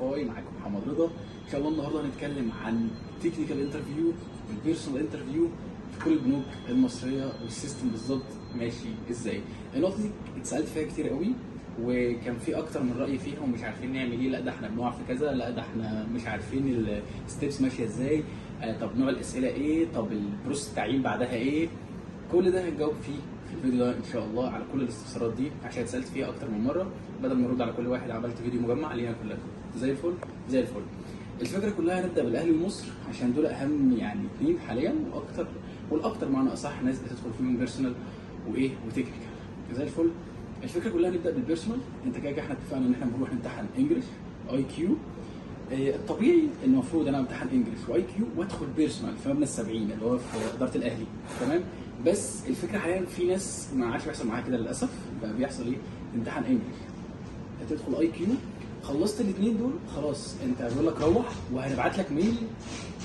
فاي. معاكم محمد رضا. ان شاء الله النهارده هنتكلم عن technical interview وال personal interview في كل البنوك المصرية، وال system بالظبط ماشي ازاي. النقطة دي اتسالت فيها كتير قوي، وكان في اكتر من راي فيها ومش عارفين نعمل ايه. لا ده احنا بنقع في كذا، لا ده احنا مش عارفين ال steps ماشية ازاي، طب نوع الاسئلة ايه، طب ال process التعيين بعدها ايه. كل ده هنجاوب فيه في الفيديو ده ان شاء الله على كل الاستفسارات دي، عشان اتسالت فيها اكتر من مره. بدل ما ارد على كل واحد عملت فيديو مجمع لينا كلها. زي الفل زي الفل. الفكرة كلها هنبدا بالاهلي ومصر عشان دول اهم يعني اثنين حاليا، واكتر والاكتر معنى اصح ناس بتدخل فيهم personal وايه و technical. زي الفل. الفكرة كلها نبدا بال personal. انت كده كده احنا اتفقنا ان احنا بنروح نمتحن English IQ. الطبيعي المفروض انا امتحن English و IQ وادخل personal في مبنى ال70 اللي هو في ادارة الاهلي، تمام. بس الفكرة حاليا في ناس ما عادش بيحصل معاها كده للاسف. بقى بيحصل ايه؟ تمتحن English، تدخل IQ، خلصت الاثنين دول خلاص انت بيقول لك روح وهنبعت لك mail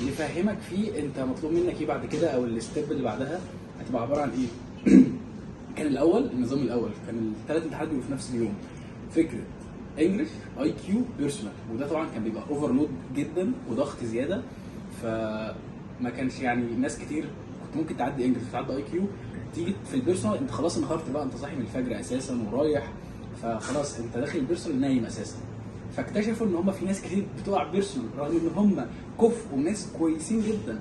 يفهمك فيه انت مطلوب منك ايه بعد كده، او ال step اللي بعدها هتبقى عبارة عن ايه. كان الاول النظام الاول كان الثلاث امتحانات بيبقوا في نفس اليوم، فكرة English IQ personal، وده طبعا كان بيبقى overload جدا وضغط زياده، فما كانش يعني ناس كتير كنت ممكن تعدي English وتعدي IQ، تيجي في ال personal انت خلاص انهارت بقى، انت صاحي من الفجر اساسا ورايح، فخلاص انت داخل ال personal نايم اساسا. فاكتشفوا ان هم في ناس كتير بتقع personal رغم ان هم كفء وناس كويسين جدا،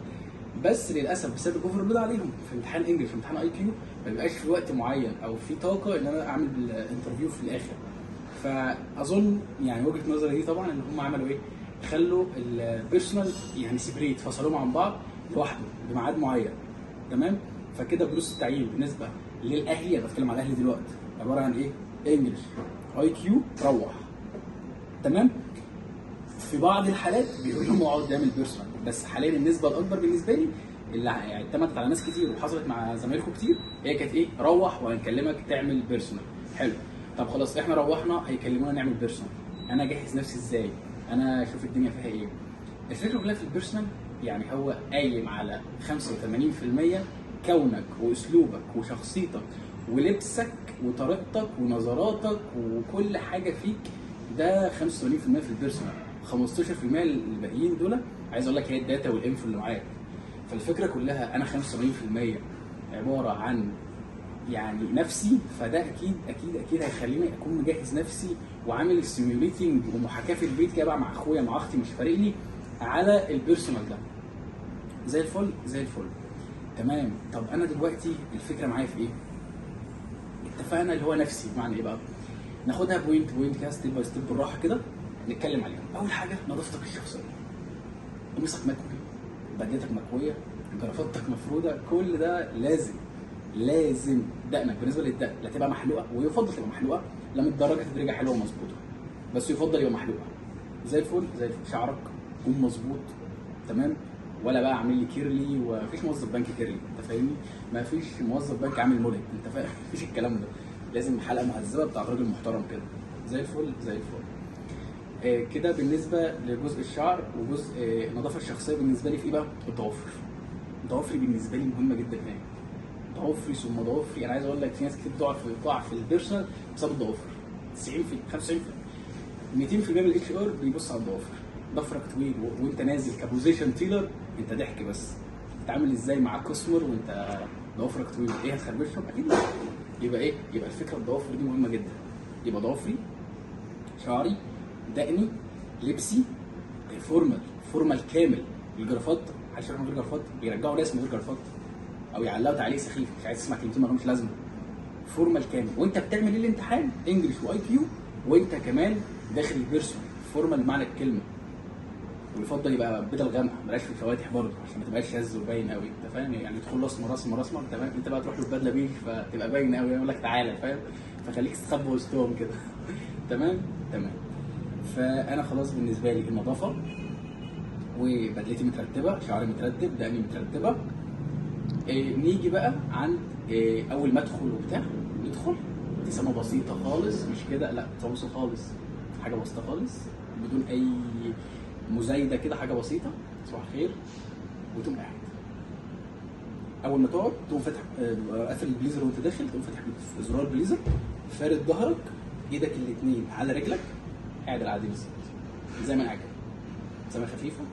بس للاسف بسبب ال overload عليهم في امتحان English في امتحان IQ ما بيبقاش في وقت معين او في طاقة ان انا اعمل ال interview في الاخر. فاظن يعني وجهه نظري دي طبعا ان هم عملوا ايه؟ خلوا ال personal يعني separate، فصلوهم عن بعض لوحده بميعاد معين، تمام. فكده process التعيين بالنسبة للاهلي، انا بتكلم على الاهلي دلوقتي، عبارة عن ايه؟ English IQ روح، تمام. في بعض الحالات بيقول لهم اقعد اعمل personal، بس حاليا النسبة الاكبر بالنسبة لي اللي يعني اعتمدت على ناس كتير وحصلت مع زمايلكم كتير، هي كانت ايه؟ روح وهنكلمك تعمل personal. حلو، طب خلاص احنا روحنا هيكلمونا نعمل personal، انا اجهز نفسي ازاي؟ انا اشوف الدنيا فيها ايه؟ الفكرة كلها في ال personal يعني هو قايم على 85% كونك واسلوبك وشخصيتك ولبسك وطريقتك ونظراتك وكل حاجة فيك، ده 85% في ال personal. 15% الباقيين دول عايز اقول لك هي ال data وال info اللي معاك. فالفكرة كلها انا 75% عبارة عن يعني نفسي، فده اكيد اكيد اكيد هيخليني اكون مجهز نفسي وعامل simulating ومحاكاه في البيت كده بقى مع اخويا مع اختي مش فارق لي على ال personal ده. زي الفل زي الفل، تمام. طب انا دلوقتي الفكرة معايا في ايه؟ اتفقنا اللي هو نفسي، بمعنى ايه بقى؟ ناخدها point point كده، step by step، بالراحة كده نتكلم عليها. اول حاجة نظافتك الشخصية، قميصك مكوي، بدلتك مكويه، جرافتك مفروده، كل ده لازم لازم. دقنك بالنسبة للدقن لا تبقى محلوقه، ويفضل تبقى محلوقه، لا متدرجه تدريجه حلوة ومظبوطه، بس يفضل يبقى محلوقه. زي الفل زي الفل. شعرك يكون مظبوط، تمام، ولا بقى عامل لي curly، ومفيش موظف بنك curly، انت فاهمني؟ مفيش موظف بنك عامل mullet، انت فاهم؟ مفيش الكلام ده، لازم حلقة مهذبة بتاعت راجل محترم كده. زي الفل زي الفل. كده بالنسبة لجزء الشعر وجزء النظافة الشخصية. بالنسبة لي في ايه بقى؟ الضوافر. ضوافري بالنسبة لي مهمة جدا هناك، ضوافري ثم ضوافري. انا عايز اقول لك في ناس كتير بتقع في ال personal بسبب الضوافر. 90 في 95 في 200% من ال HR بيبص على الضوافر. ضفرك طويل وانت نازل ك position teller، انت ضحك، بس تتعامل ازاي مع customer وانت ضوافرك طويل؟ ايه هتخربشهم؟ اكيد لا. يبقى ايه؟ يبقى الفكرة الضوافر دي مهمة جدا. يبقى ضوافري، شعري، دقني، لبسي formal، formal كامل. الجرافات محدش يروح من غير جرافات، بيرجعوا ناس من غير جرافات او يعلقوا تعليق سخيف، مش عايز تسمع كلمتين ما لهمش لازمه. formal كامل وانت بتعمل الامتحان English و IQ، وانت كمان داخل ال personal، formal بمعنى الكلمه. ويفضل يبقى بدل غامقه، بلاش في الفواتح برضه عشان ما تبقاش شاذ وباين قوي، انت فاهم؟ يعني تدخل اسمر اسمر اسمر، تمام، انت بقى تروح له ببدله بيج فتبقى باين قوي، يقول لك تعالى، فاهم؟ فخليك تستخبى وسطهم كده. تمام تمام. فانا خلاص بالنسبة لي النظافة وبدلتي مترتبه، شعري مترتب، دقني مترتبه. إيه نيجي بقى عند إيه اول ما ادخل وبتاع، ندخل ابتسامة بسيطة خالص، مش كده لا، ابتسامة بسيطة خالص، حاجة بسيطة خالص بدون اي مزايده كده، حاجة بسيطه، صباح الخير، وتقوم قاعد. اول ما تقعد تقوم فاتح قافل البليزر وانت داخل، تقوم فاتح زرار البليزر، فارد ظهرك، ايدك الاثنين على رجلك، قاعد العادي بالظبط. زي ما انا قاعد كده، ابتسامة خفيفة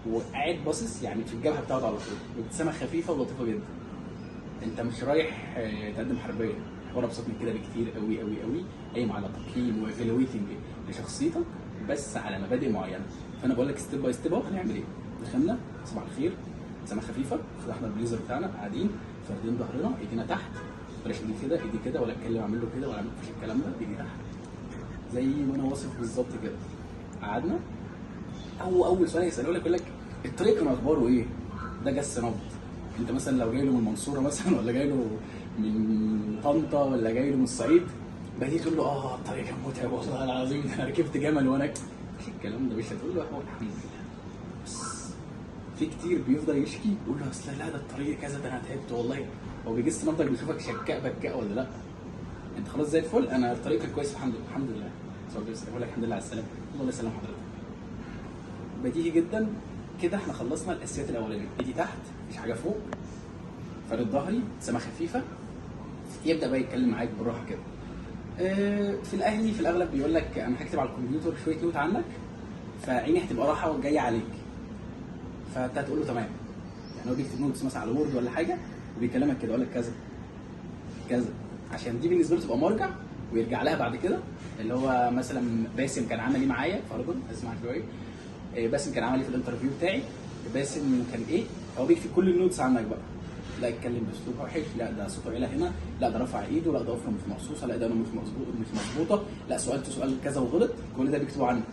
وقاعد باصص يعني في الجبهة بتاعته على طول، ابتسامة خفيفة ولطيفة جدا. انت مش رايح تقدم حربيه، الحوار ابسط من كده بكتير قوي قوي قوي، قايم على تقييم و evaluating لشخصيتك بس على مبادئ معينة. فانا بقول لك step by step اهو هنعمل ايه. دخلنا صباح الخير، ابتسامة خفيفة، فتحنا البليزر بتاعنا، قاعدين فاردين ظهرنا، ايدينا تحت، بلاش ايدي كده ايدي كده، ولا اتكلم اعمل له كده ولا اعمل، مفيش الكلام ده، ايدي تحت زي ما انا واصف بالظبط كده. قعدنا، اول سؤال يساله لك يقول لك الطريق كان اخباره ايه؟ ده جس نبض. انت مثلا لو جاي له من المنصورة مثلا، ولا جاي له من طنطا، ولا جاي له من الصعيد، بديهي تقول له الطريق كان متعب والله العظيم، ده انا ركبت جمل وانا مش الكلام ده، مش هتقول له هو الحمد لله. بس في كتير بيفضل يشكي يقول له اصل لا ده الطريق كذا، ده انا تعبت والله. هو بيجس نبضك، بيشوفك شكاء بكاء ولا لا. انت خلاص زي الفل، انا الطريق كان كويس الحمد لله، الحمد لله. يقول لك الحمد لله على السلامة، الله يسلم حضرتك. بديهي جدا كده احنا خلصنا الاساسيات الاولانية، ايدي تحت مفيش حاجة فوق، فرد ظهري، ابتسامة خفيفة. يبدا بقى يتكلم معاك بالراحة كده. في الاهلي في الاغلب بيقول لك انا هكتب على الكمبيوتر شوية note عنك، فعيني هتبقى راحة وجاية عليك، فانت هتقول له تمام. يعني هو بيكتب notes مثلا على Word ولا حاجة وبيكلمك كده، يقول لك كذا كذا، عشان دي بالنسبة له تبقى مرجع ويرجع لها بعد كده. اللي هو مثلا باسم كان عمل ايه معايا، فرضا اسمع شوية، باسم كان عمل ايه في ال interview بتاعي، باسم كان ايه، هو بيكتب كل ال notes عنك بقى. لا اتكلم باسلوب وحش، لا ده صوته عالي هنا، لا ده رفع ايده، لا ده ضوافره مش مقصوصة، لا ده مش مظبوط مش مظبوطة، لا سالته سؤال كذا وغلط، كل ده بيكتبه عنك.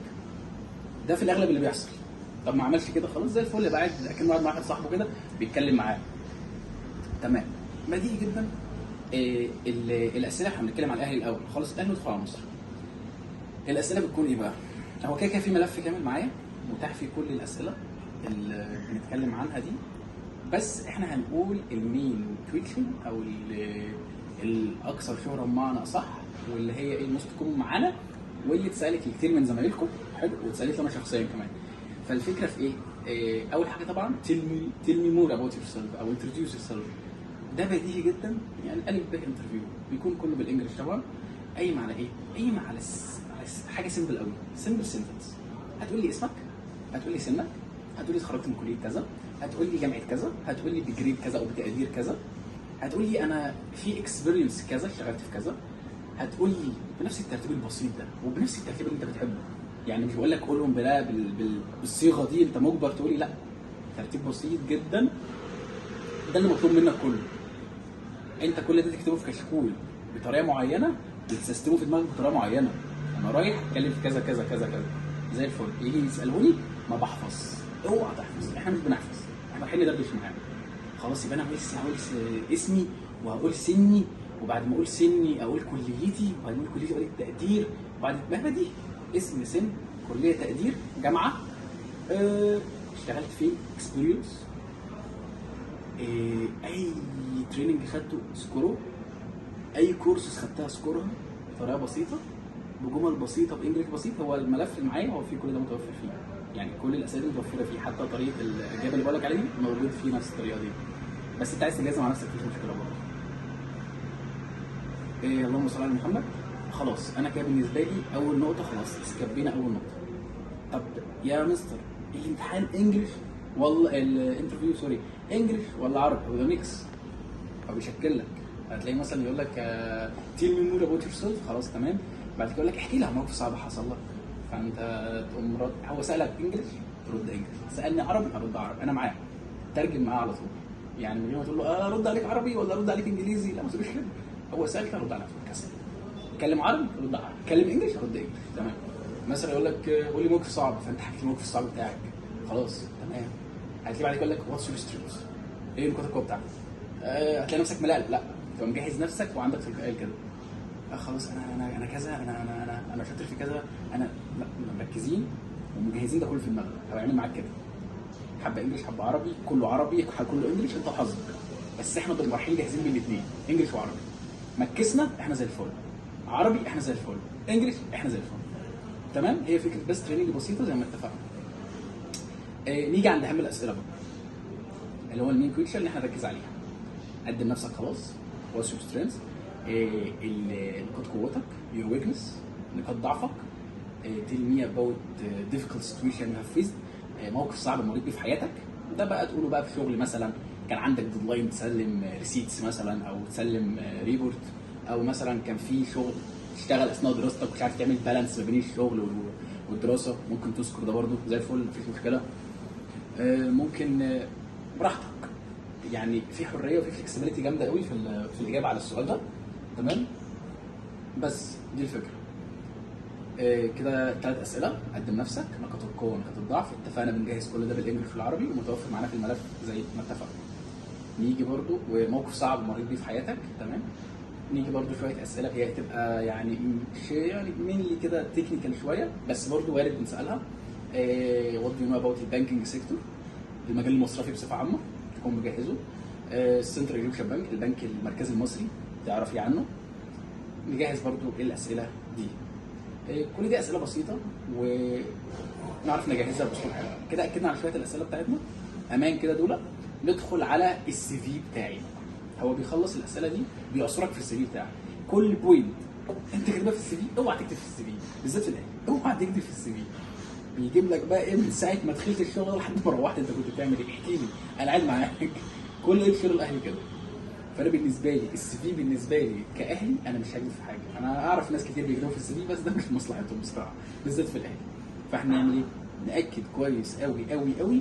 ده في الاغلب اللي بيحصل. طب ما عملش كده خلاص زي الفل، يبقى قاعد اكنه قاعد مع واحد صاحبه كده بيتكلم معاه. تمام، بديهي جدا. الاسئلة احنا بنتكلم على الاهلي الاول، خالص الاهلي وندخل على مصر. الاسئلة بتكون ايه بقى؟ هو كده كده في ملف كامل معايا متاح فيه كل الاسئلة اللي بنتكلم عنها دي، بس احنا هنقول ال main question او الاكثر شهره بمعنى اصح، واللي هي ايه ال most common معانا، واللي اتسالت لكتير من زمايلكم، حلو، واتسالت انا شخصيا كمان. فالفكرة في ايه؟ اول حاجة طبعا tell me more about yourself او introduce yourself. ده بديهي جدا، يعني الف ب interview بيكون كله بال English طبعا. قايم على ايه؟ قايم على حاجة simple قوي، simple sentence. هتقول لي اسمك، هتقول لي سنك، هتقول لي اتخرجت من كليه كذا، هتقول لي جامعه كذا، هتقول لي ب grade كذا او بتقدير كذا، هتقول لي انا في experience كذا، اشتغلت في كذا، هتقول لي بنفس الترتيب البسيط ده وبنفس الترتيب اللي انت بتحبه. يعني مش بقول لك قولهم بلا بالصيغه دي انت مجبر تقولي، لا، ترتيب بسيط جدا، ده اللي مطلوب منك كله. انت كل ده تكتبه في كشكول بطريقة معينة، بتسيستمه في دماغك بطريقة معينة. انا رايح اتكلم في كذا كذا كذا كذا زي الفل. يجي يسالوني ما بحفظ، اوعى تحفظ، احنا مش بنحفظ، احنا رايحين ندردش معاهم. خلاص يبقى انا هقول اسمي وهقول سني، وبعد ما اقول سني اقول كليتي، وبعد ما اقول كليتي اقول التقدير، وبعد ما دي اسم سن كليه تقدير جامعه، اشتغلت فين، experience، اي training خدته اذكره، اي كورسز خدتها اذكرها بطريقة بسيطة، بجمل بسيطة، ب English بسيط. هو الملف اللي معايا هو فيه كل ده متوفر فيه، يعني كل الاسئلة متوفرة فيه، حتى طريقه الاجابة اللي بقول لك عليها دي موجود فيه نفس الطريقة دي، بس انت عايز تجهزها مع نفسك مفيش مشكلة برضه. إيه، اللهم صل على محمد. خلاص انا كده بالنسبة لي اول نقطة خلاص سكبينا اول نقطة. طب يا مستر الامتحان English ولا ال interview sorry English ولا عربي؟ هو ده mix، هو بيشكل لك. هتلاقي مثلا يقول لك tell me more about yourself، خلاص تمام. بعد كده يقول لك احكي لي عن موقف صعب حصل لك، فانت تقوم رد. هو سالك English ترد English، سالني عربي ارد عربي، انا معاه، ترجم معاه على طول. يعني من غير ما تقول له ارد عليك عربي ولا ارد عليك انجليزي، لا ما تقولوش كده. هو سالك ارد على طول كسل، اتكلم عربي رد عربي، اتكلم English رد English، تمام. مثلا يقول لك قول لي موقف صعب، فانت حكيت الموقف الصعب بتاعك، خلاص تمام. هتلاقي بعد كده يقول لك what's your strengths، ايه نقاط القوة بتاعتك؟ هتلاقي نفسك ملأ، لا تبقى مجهز نفسك وعندك تلقائية كده، خلاص انا انا انا كذا، انا انا انا انا شاطر في كذا، انا لا، مركزين ومجهزين ده كله في دماغنا. هو يعمل معاك كده، حبه English حبه عربي، كله عربي كله English، انت وحظك. بس احنا بنبقى رايحين جاهزين بالاثنين، English وعربي. مكسنا احنا زي الفل، عربي احنا زي الفل، English احنا زي الفل، تمام. هي فكرة بس training بسيطة زي ما اتفقنا. نيجي عند اهم الاسئلة بقى، اللي هو ال main question اللي احنا نركز عليها. قدم نفسك خلاص، what's your strengths، نقاط قوتك، your weakness، نقاط ضعفك، tell me about difficult situation you have faced، موقف صعب مريت بيه في حياتك. ده بقى تقوله بقى في شغل مثلا، كان عندك deadline تسلم receipts مثلا، او تسلم report، او مثلا كان في شغل تشتغل اثناء دراستك ومش عارف تعمل balance ما بين الشغل والدراسة، ممكن تذكر ده برده زي الفل، مفيش مشكلة. ممكن براحتك، يعني في حرية وفي flexibility جامدة قوي في الاجابة على السؤال ده. تمام، بس دي الفكرة. كده 3 اسئلة: قدم نفسك، نقاط القوة، نقاط الضعف. اتفقنا بنجهز كل ده بال English والعربي، ومتوفر معانا في الملف زي ما اتفقنا. نيجي برضو وموقف صعب مريت بيه في حياتك. تمام، نيجي برضو شوية اسئلة هي هتبقى يعني mainly كده technical شوية، بس برضو وارد بنسالها. what do you know about ال banking sector، المجال المصرفي بصفة عامة تكون مجهزة. ال Central Egyptian Bank، البنك المركزي المصري، تعرف ايه عنه. نجهز برضو الاسئلة دي. كل دي اسئلة بسيطة ونعرف نجهزها باسلوب حلو كده. اكدنا على شوية الاسئلة بتاعتنا، امان كده. دول ندخل على ال CV بتاعي. هو بيخلص الاسئلة دي بيعصرك في ال CV بتاعك. كل point انت كاتبها في ال CV اوعى تكتب في ال CV، بالذات في الاهلي اوعى تكتب في ال CV. بيجيب لك بقى ايه من ساعة ما دخلت الشغل لحد ما روحت انت كنت بتعمل ايه، احكي لي انا قاعد معاك. كل الشغل الاهلي كده. فانا بالنسبة لي ال CV بالنسبة لي كاهلي انا مش هكذب في حاجة، انا اعرف ناس كتير بيكذبوا في ال CV، بس ده مش في مصلحتهم بصراحة بالذات في الاهلي. فاحنا نعمل ايه؟ ناكد كويس قوي قوي قوي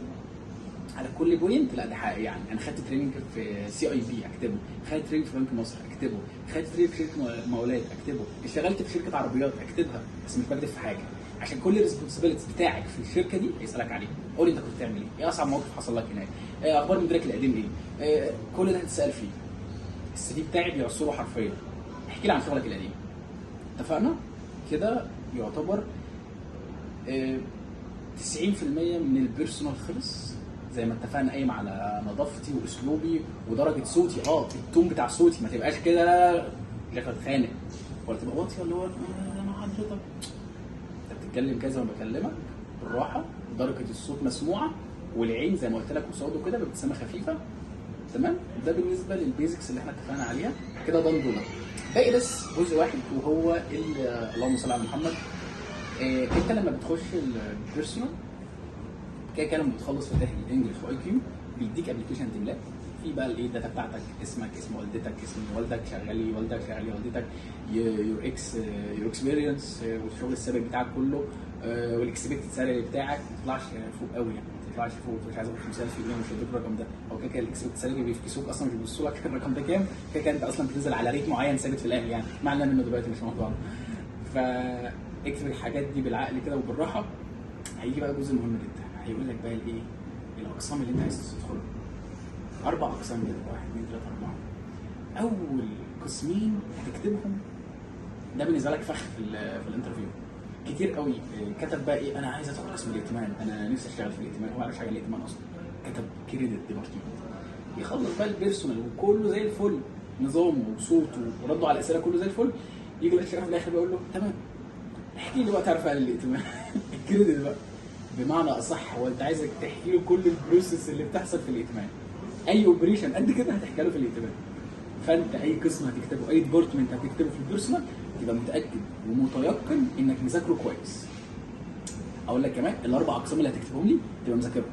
على كل point. لا ده حقيقي، يعني انا خدت training في CIB اكتبه، خدت training في بنك مصر اكتبه، خدت training في شركة مقاولات اكتبه، اشتغلت في شركة عربيات اكتبها، بس مش بكتب في حاجة عشان كل ال responsibilities بتاعك في الشركة دي هيسالك عليها. قول لي انت كنت بتعمل ايه؟ ايه اصعب موقف حصل لك هناك؟ إيه اخبار مديرك القديم ايه؟ إيه كل ده هتسال فيه. ال CV بتاعي بيعصره حرفيا. احكي لي عن شغلك القديم. اتفقنا؟ كده يعتبر 90% من ال personal خلص زي ما اتفقنا، قايم على نظافتي واسلوبي ودرجة صوتي، ال tone بتاع صوتي، ما تبقاش كده داخل اتخانق ولا تبقى واطية اللي هو انا حضرتك. انت بتتكلم كذا وانا بكلمك بالراحة، درجه الصوت مسموعة، والعين زي ما قلت لك قصاده كده بابتسامة خفيفة. تمام، ده بالنسبة لل basics اللي احنا اتفقنا عليها كده. done دول باقي بس جزء واحد وهو اللهم صل على محمد. انت لما بتخش ال personal كده كده لما بتخلص في ال English و IQ بيديك application تملاه في بقى الايه، ال data بتاعتك، اسمك، اسم والدتك، اسم والدك، شغال ايه والدك، شغال ايه والدتك، your experience والشغل السابق بتاعك كله، وال expected salary بتاعك. ما تطلعش فوق قوي، يعني ما تطلعش فوق، مش عايز اقول 5000 جنيه، مش هيدوك الرقم ده. هو كده كده ال expected salary بيفكسوك اصلا، مش بيبصوا لك الرقم ده كام. كده كده انت اصلا بتنزل على rate معين ثابت في الاهلي، يعني ما علينا منه دلوقتي، مش موضوعنا. فاكتب الحاجات دي بالعقل كده وبالراحه. هيجي بقى جزء مهم جدا، هيقول لك بقى الايه، الاقسام اللي انت عايز تدخلها. 4 اقسام كده، 1 2 3 4. اول قسمين هتكتبهم ده بالنسبة لك فخ في ال interview. كتير قوي كتب بقى ايه، انا عايز ادخل قسم الائتمان، انا نفسي اشتغل في الائتمان، هو ما يعرفش حاجة عن الائتمان اصلا، كتب credit department. يخلص بقى ال personal وكله زي الفل، نظامه وصوته ورده على الاسئلة كله زي الفل، يجي ال HR في الاخر بيقول له تمام احكي لي بقى تعرف عن الائتمان ال credit بقى. بمعنى اصح هو انت عايزك تحكي له كل ال process اللي بتحصل في الائتمان، اي operation قد كده هتحكي له في الائتمان. فانت اي قسم هتكتبه، اي department هتكتبه في ال personal، تبقى متاكد ومتيقن انك مذاكرة كويس. اقول لك كمان الاربع اقسام اللي هتكتبهم لي تبقى مذاكرهم.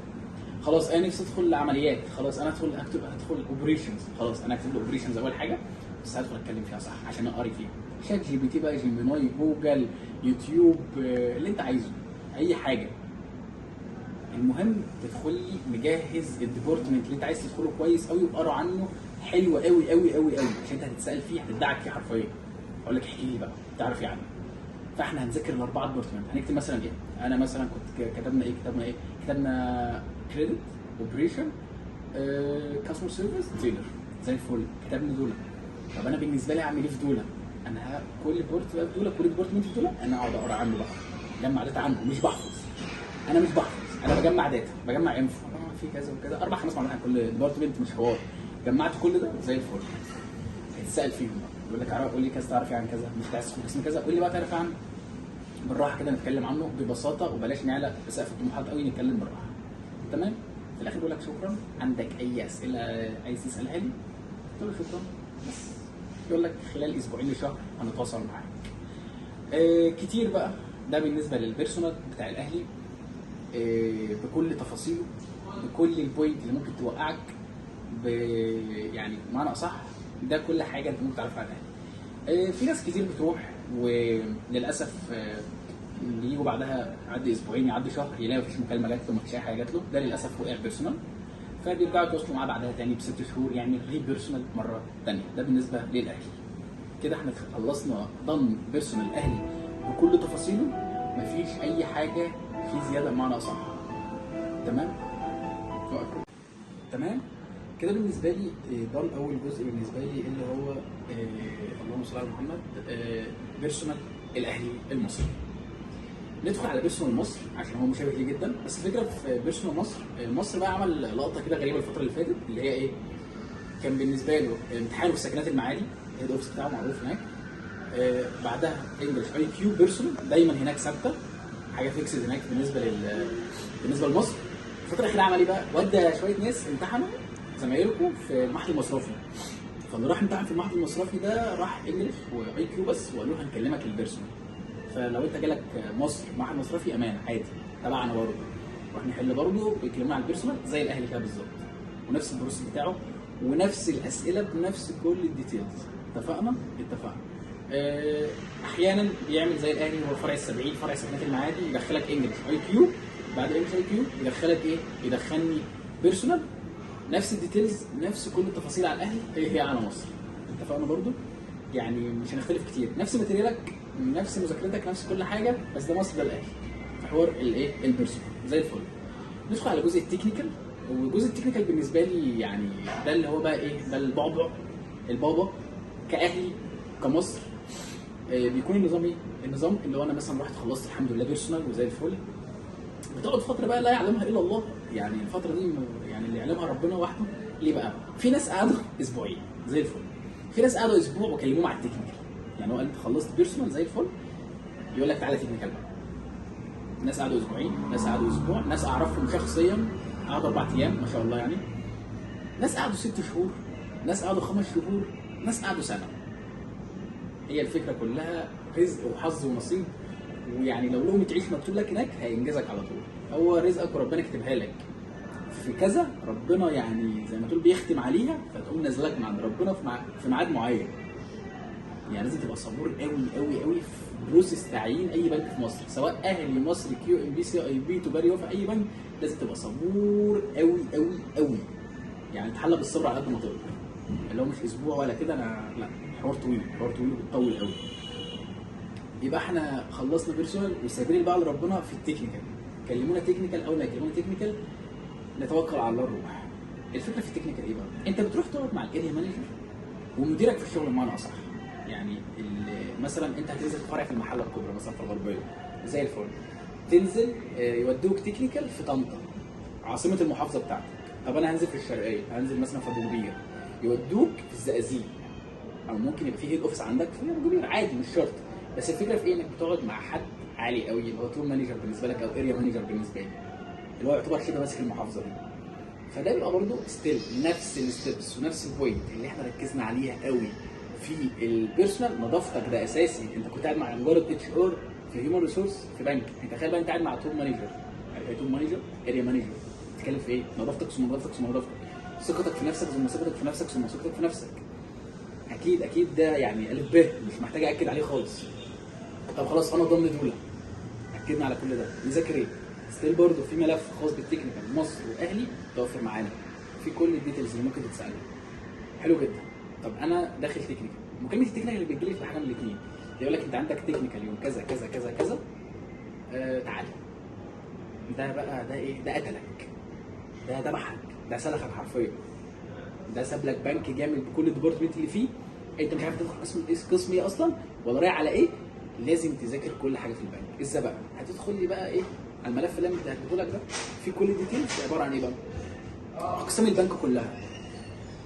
خلاص انا نفسي ادخل عمليات، خلاص انا ادخل هدخل operations، خلاص انا هكتب له operations اول حاجة، بس هدخل اتكلم فيها صح عشان انا قاري فيها. ChatGPT بقى، Gemini، جوجل، يوتيوب، اللي انت عايزه، اي حاجة. المهم تدخل لي مجهز ال department اللي انت عايز تدخله كويس قوي، وقرا عنه حلو قوي قوي قوي قوي، عشان انت هتتسال فيه، هتدعك فيه حرفيا. اقول لك احكي لي بقى تعرف ايه عنه. فاحنا هنذاكر الاربعة department. هنكتب مثلا ايه؟ انا مثلا كنت كتبنا ايه؟ كتبنا ايه؟ كتبنا credit، operation، customer service، teller، زي الفل. كتبنا دول. طب انا بالنسبة لي اعمل ايه في دول؟ انا كل part بقى في دول، كل department في دول انا اقعد اقرا عنه بقى، جمع data عنه. مش بحفظ، انا مش بحفظ، انا بجمع data، بجمع info، في كذا وكذا، 4 5 معلومات عن كل department، مش حوار. جمعت كل ده زي الفل. هتسال فيهم بقى، يقول لك قول لي كذا تعرف عن كذا، مش عايز تدخل قسم كذا، قول لي بقى تعرف عنه. بالراحة كده نتكلم عنه ببساطة، وبلاش نعلى بسقف الطموحات قوي، نتكلم بالراحة. تمام؟ في الاخر يقول لك شكرا، عندك اي اسئلة عايز تسالها لي؟ تقول له شكرا بس. يقول لك خلال اسبوعين لشهر هنتواصل معاك. كتير بقى ده بالنسبة لل personal بتاع الاهلي بكل تفاصيله، بكل ال point اللي ممكن توقعك، يعني بمعنى اصح ده كل حاجة انت ممكن تعرفها عن الاهلي. في ناس كتير بتروح وللاسف بيجوا بعدها يعدي اسبوعين يعدي شهر يلاقي مفيش مكالمة جات له، مفيش اي حاجة جات له، ده للاسف وقع personal، فبيرجعوا يتواصلوا معاه بعدها تاني ب6 شهور يعمل re-personal مرة تانية. ده بالنسبة للاهلي. كده احنا خلصنا done personal الاهلي بكل تفاصيله، مفيش اي حاجة في زيادة بمعنى اصح. تمام؟ تمام كده بالنسبة لي done اول جزء بالنسبة لي اللي هو اللهم صل على محمد personal الاهلي المصري. ندخل على personal مصر عشان هو مشابه ليه جدا، بس الفكرة في personal مصر، مصر بقى عمل لقطة كده غريبة الفترة اللي فاتت، اللي هي ايه؟ كان بالنسبة له امتحانه في سكنات المعادي، ال head office بتاعه معروف هناك، بعدها English IQ personal دايما هناك ثابته، حاجة fixed هناك بالنسبة لمصر. الفترة الاخيرة عمل ايه بقى؟ ودى شوية ناس امتحنوا زمايلكم في المعهد المصرفي، فاللي راح امتحن في المعهد المصرفي ده راح English و IQ بس، وقالوا له هنكلمك ال personal. فلو انت جالك مصر معهد مصرفي امان عادي تبعنا برضه، نروح نحل برضه بيكلمونا على ال personal زي الاهلي كده بالظبط، ونفس ال process بتاعه ونفس الاسئلة بنفس كل ال details. اتفقنا؟ اتفقنا. احيانا بيعمل زي الاهلي، هو فرع السبعين، فرع سكنات المعادي، يدخلك English IQ، بعد English IQ يدخلك ايه؟ يدخلني personal، نفس ال details نفس كل التفاصيل على الاهلي هي هي على مصر. اتفقنا برضو؟ يعني مش هنختلف كتير، نفس material ك نفس مذاكرتك نفس كل حاجه، بس ده مصر ده الاهلي في حوار الايه؟ ال personal زي الفل. ندخل على جزء ال technical، والجزء ال technical بالنسبة لي يعني ده اللي هو بقى ايه؟ ده البعبع البابا كاهلي كمصر. بيكون النظام ايه؟ النظام اللي هو انا مثلا رحت خلصت الحمد لله personal وزي الفل، بتقعد فترة بقى لا يعلمها الا الله، يعني الفترة دي يعني اللي يعلمها ربنا وحده. ليه بقى؟ في ناس قعدوا اسبوعين زي الفل، في ناس قعدوا اسبوع وكلموهم على ال technical، يعني هو قال انت خلصت personal زي الفل، يقول لك تعالى technical بقى. ناس قعدوا اسبوعين، ناس قعدوا اسبوع، ناس اعرفهم شخصيا قعدوا 4 ايام ما شاء الله يعني، ناس قعدوا 6 شهور، ناس قعدوا 5 شهور، ناس قعدوا سنة. هي الفكرة كلها رزق وحظ ونصيب، ويعني لو لقمة عيش مكتوب لك هناك هينجزك على طول، هو رزقك وربنا كاتبها لك في كذا، ربنا يعني زي ما تقول بيختم عليها، فتقوم نازلك من عند ربنا في ميعاد معين. يعني لازم تبقى صبور قوي قوي قوي في process تعيين اي بنك في مصر، سواء اهلي مصر كيو ام بي سي اي بي تجاري وفا اي بنك، لازم تبقى صبور قوي قوي قوي، يعني تحلى بالصبر على قد ما تقدر، اللي هو مش اسبوع ولا كده، انا لا، حوار طويل، حوار طويل وبتطول قوي. يبقى احنا خلصنا personal وسايبين بقى لربنا في ال technical. كلمونا technical، اول ما يكلمونا technical نتوكل على الله نروح. الفكرة في ال technical ايه بقى؟ انت بتروح تقعد مع ال area manager ومديرك في الشغل بمعنى اصح، يعني مثلا انت هتنزل في فرع في المحلة الكبرى مثلا في الغربية زي الفل، تنزل يودوك technical في طنطا عاصمة المحافظة بتاعتك. طب انا هنزل في الشرقيه، هنزل مثلا في ابو كبير، يودوك في الزقازيق، او ممكن يبقى في head office عندك في ابو كبير عادي مش شرط. بس الفكرة في ايه؟ انك بتقعد مع حد عالي قوي اللي هو top manager بالنسبة لك او area manager بالنسبة لي، اللي هو يعتبر شبه ماسك المحافظة دي. فده بيبقى برضه still نفس ال steps ونفس ال point اللي احنا ركزنا عليها قوي في ال personal. نظافتك ده اساسي، انت كنت قاعد مع مجرد HR في human resource في بنك، انت تخيل بقى انت قاعد مع top manager، top manager، area manager، بتتكلم في ايه؟ نظافتك ثم نظافتك ثم نظافتك، ثقتك في نفسك ثم ثقتك في نفسك ثم ثقتك في نفسك. اكيد اكيد ده يعني الف ب مش محتاج اكد عليه خالص. طب خلاص انا ضمن دولة اكدنا على كل ده، نذاكر ايه؟ still برضه في ملف خاص بال technical مصر واهلي توفر معانا في كل ال details اللي ممكن تتسالها. حلو جدا. طب انا داخل technical، مكالمة ال technical اللي بتجيلي في حاجة من الاثنين، يقول لك انت عندك technical يوم كذا كذا كذا كذا، تعالى. ده بقى ده ايه؟ ده قتلك، ده ذبحك، ده سلخك حرفيا، ده ساب لك بنك جامد بكل ال department اللي فيه، انت مش عارف تدخل قسم ايه، قسم ايه اصلا ولا رايح على ايه. لازم تذاكر كل حاجة في البنك. ازاي بقى؟ هتدخل لي بقى ايه على الملف اللي انا هديه لك ده في كل ال details، عبارة عن ايه بقى؟ اقسام البنك كلها،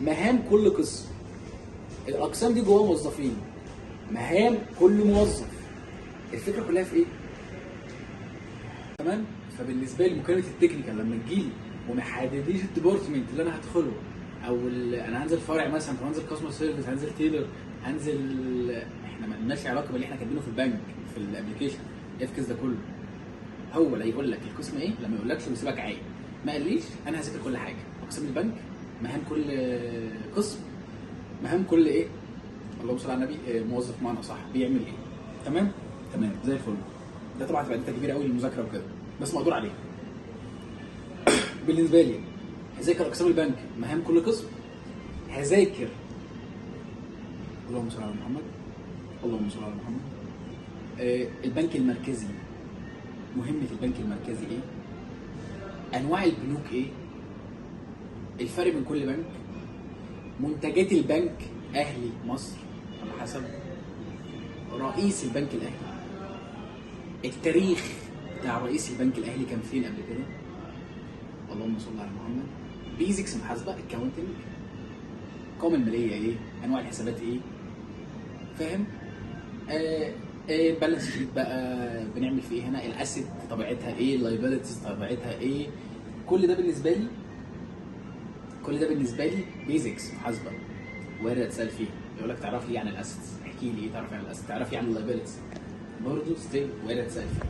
مهام كل قسم، الاقسام دي جواها موظفين، مهام كل موظف. الفكرة كلها في ايه؟ تمام. فبالنسبه لي مكالمة ال technical لما تجيلي وما حددليش ال department اللي انا هدخله او انا هنزل فرع مثلا، فهنزل customer service، هنزل teller، هنزل، احنا ما لناش علاقة باللي احنا كاتبينه في البنك في ال application. افكس ده كله. هو لا يقول لك القسم ايه، لما يقولكش ويسيبك عايم. ما قاليش انا هذاكر كل حاجه، اقسام البنك، مهام كل قسم، مهام كل ايه، اللهم صل على النبي، موظف معنى صح بيعمل ايه. تمام تمام زي الفل. ده طبعا هتبقى data كبيرة قوي للمذاكره وكده، بس مقدور عليه. بالنسبة لي هذاكر اقسام البنك، مهام كل قسم، هذاكر اللهم صل على محمد، اللهم صل على محمد، البنك المركزي، مهمة البنك المركزي ايه، انواع البنوك ايه، الفرق بين كل بنك، منتجات البنك اهلي مصر على حسب، رئيس البنك الاهلي، التاريخ بتاع رئيس البنك الاهلي كان فين قبل كده، اللهم صل على محمد، basics محاسبه، accounting، القوائم المالية ايه، انواع الحسابات ايه، فاهم؟ Balance sheet بقى بنعمل في ايه هنا، ال asset طبيعتها ايه، ال liabilities طبيعتها ايه، كل ده بالنسبة لي، كل ده بالنسبة لي basics محاسبه وارد اتسال فيه. يقول لك تعرف لي عن ال assets، احكي لي ايه تعرف عن ال assets، تعرفي عن ال liabilities، برضه still وارد اتسال فيه.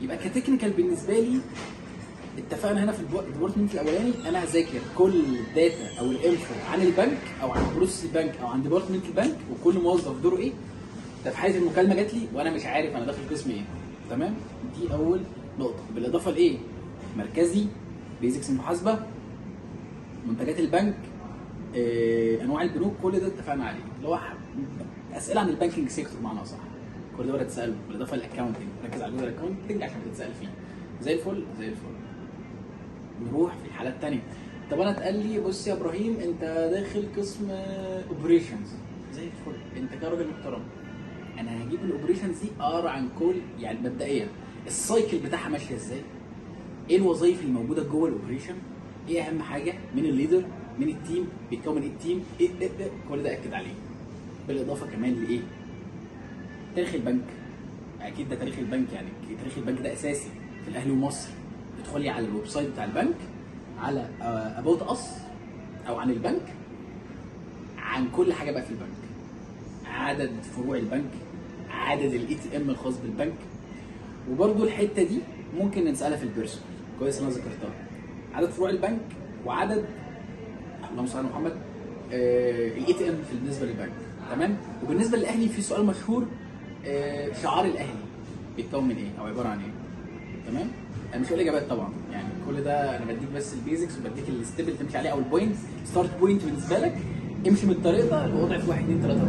يبقى ك technical بالنسبة لي اتفقنا هنا في ال department الاولاني انا هذاكر كل ال data او ال info عن البنك او عن process البنك او عن department البنك وكل موظف دوره ايه. ده في حاله المكالمة جات لي وانا مش عارف انا داخل قسم ايه. تمام، دي اول نقطة. بالاضافة لايه؟ مركزي، basics المحاسبة، منتجات البنك، انواع البنوك، كل ده اتفقنا عليه، اللي هو اسئلة عن ال banking sector بمعنى صح، كل ده وارد تساله. بالاضافة لل accounting، ركز على جزء ال accounting عشان بتتسال فيه. زي الفل زي الفل. نروح في الحالات الثانية. طب انا اتقال لي بص يا ابراهيم انت داخل قسم operations، زي الفل، انت كراجل محترم، انا هجيب ال operations دي اقرا عن كل، يعني مبدئيا ال cycle بتاعها ماشية ازاي، ايه الوظائف اللي موجودة جوه ال operation، ايه اهم حاجة، مين ال leader، مين ال team، بيتكون من ايه ال team، ايه ايه ايه، كل ده اكد عليه. بالاضافة كمان لايه؟ تاريخ البنك، اكيد ده تاريخ البنك، يعني تاريخ البنك ده اساسي في الاهلي ومصر. ادخلي على ال website بتاع البنك، على about us او عن البنك، عن كل حاجة بقى في البنك، عدد فروع البنك، عدد ال ATM الخاص بالبنك. وبرده الحتة دي ممكن نسالها في ال personal، كويس انا ذكرتها، عدد فروع البنك وعدد، اللهم صل على محمد، ال ATM بالنسبة للبنك. تمام. وبالنسبة للاهلي في سؤال مشهور، شعار الاهلي بيتكون من ايه او عبارة عن ايه؟ تمام. انا مش هقول اجابات طبعا، يعني كل ده انا بديك بس ال basics وبديك ال step اللي تمشي عليه او ال point، start point بالنسبة لك، امشي من الطريق ده، الوضع في 1 2 3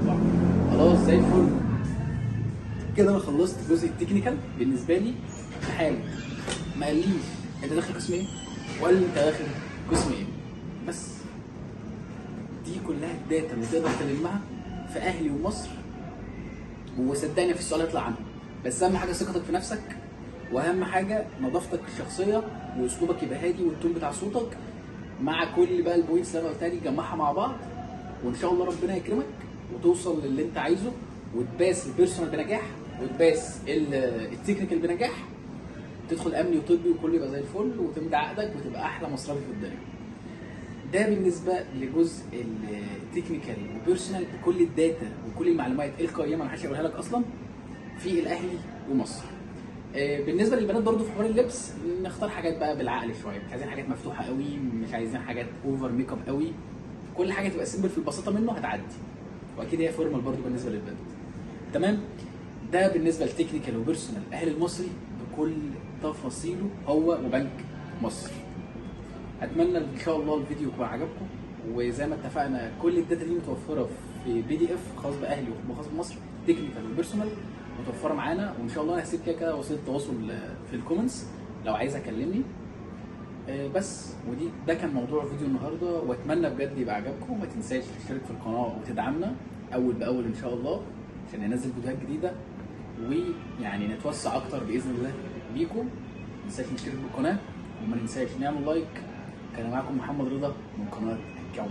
4، خلاص زي الفل كده. انا خلصت جزء ال technical بالنسبة لي في حالي، ما قاليش انت داخل قسم ايه وقال لي انت داخل قسم ايه، بس دي كلها ال data اللي تقدر تلمها في اهلي ومصر، وصدقني في السؤال هيطلع عنها. بس اهم حاجة ثقتك في نفسك، واهم حاجة نظافتك الشخصية، واسلوبك يبقى هادي، وال tone بتاع صوتك، مع كل بقى ال points اللي انا قلتها دي جمعها مع بعض، وان شاء الله ربنا يكرمك وتوصل للي انت عايزه، وت pass ال personal بنجاح، وت pass ال technical بنجاح، تدخل امني وطبي وكله يبقى زي الفل، وتمضي عقدك وتبقى احلى مصرفي في الدنيا. ده بالنسبة لجزء ال technical و personal بكل ال data وكل المعلومات القيمة ما حدش يقولها لك اصلا في الاهلي ومصر. بالنسبة للبنات برضو في حوار اللبس نختار حاجات بقى بالعقل شوية، مش عايزين حاجات مفتوحة قوي، مش عايزين حاجات over makeup قوي، كل حاجة تبقى simple في البساطة منه هتعدي، واكيد هي formal برضو بالنسبة للبنت. تمام. ده بالنسبة لل technical و personal الاهلي المصري بكل تفاصيله هو وبنك مصر. اتمنى ان شاء الله الفيديو يكون عجبكم، وزي ما اتفقنا كل ال data دي متوفرة في PDF خاص باهلي وخاص بمصر، technical و personal متوفرة معانا، وان شاء الله انا هسيب كده كده وسيلة تواصل في ال comments لو عايز اكلمني. بس ودي ده كان موضوع فيديو النهارده، واتمنى بجد يبقى عجبكم، وما تنساش تشترك في القناة وتدعمنا اول باول ان شاء الله عشان ننزل فيديوهات جديدة، ويعني نتوسع اكتر باذن الله بيكم. ما تنساش نشترك بالقناة، وما ننساش نعمل like. كان معاكم محمد رضا من قناة الكعب.